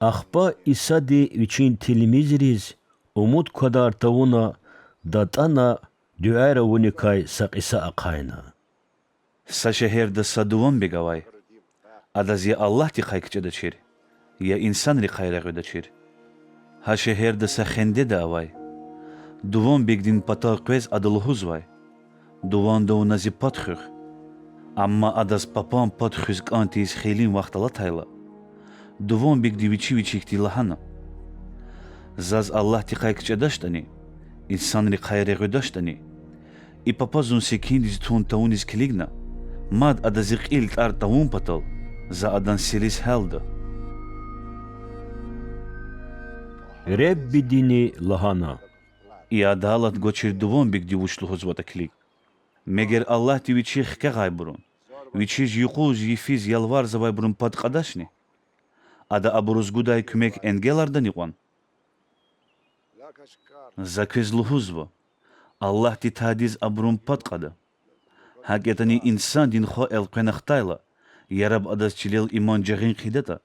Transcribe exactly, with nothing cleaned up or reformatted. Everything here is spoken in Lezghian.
Ахпа Исади Вичин тилмизриз умуд квадар тавуна датӀана дуьаяр авуникай са кьиса ахъайна: Са шегьерда са дуванбег авай. Адаз я Аллагьдихъай кичӀедачир, я инсанрихъай регъуьдачир. Гьа шегьерда са хендеда авай. Дуванбегдин патав къвез ада лугьузвай: Дуванда вуна зи пад хуьх. Амма адаз папан пад хуьз кӀан тийиз хейлин вахт алатайла, дуванбегди вичи вичикди лагьана: Заз Аллагьдихъай кичӀедачтӀани, инсанрихъай регъуьдачтӀани, и папа зун секиндиз тун тавуниз килигна, мад ада зи кьил тӀар тавун патал, за адан селис гьялда. Реббидини лагьана: И адалат гвачир дуванбегди вуч лугьузватӀа килиг. Мегер Аллагьди Вичихъ хкягъайбурун, Вичиз юкъуз-йифиз ялварзавайбурун пад кьадачни? Ада абуруз гудай куьмек энгелардани кьван? За квез лугьузва: Аллагьди тадиз абурун пад кьада. ГьакӀ ятӀани Инсандин Хва элкъвена хтайла, яраб адаз чилел иман жагъин хъийидатӀа,